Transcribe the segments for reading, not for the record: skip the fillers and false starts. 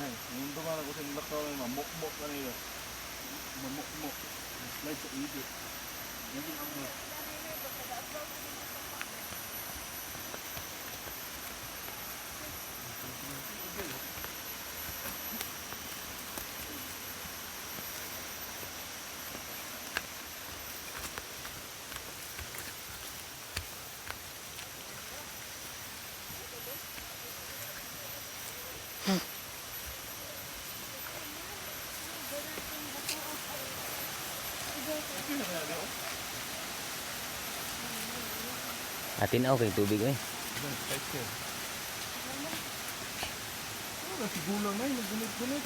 Yung dumaan ako sa lakaw na mamukmok kanila. Mamukmok. Slide sa ibi. Atin okay tubig eh. Ano na, sigulang na yun, naggunit-gunit.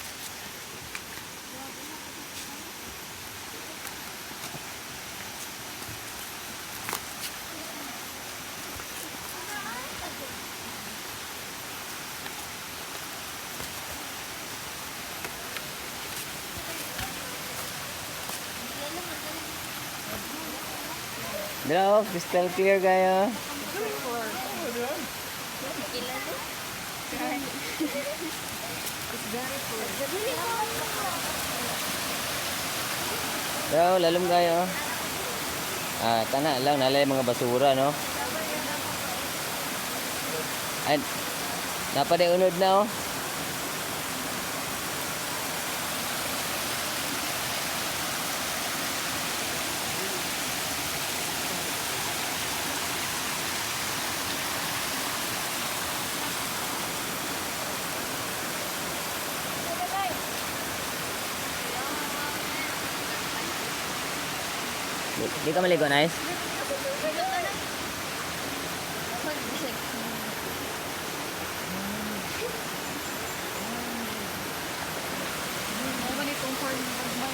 Dala oh, crystal clear kayo. Dala oh, lalom kayo. Ah, tana lang nalay mga basura, no. Ay, napaday unod na oh. Di ka maligo, nice? Ano ba nitong corn ng pagmay?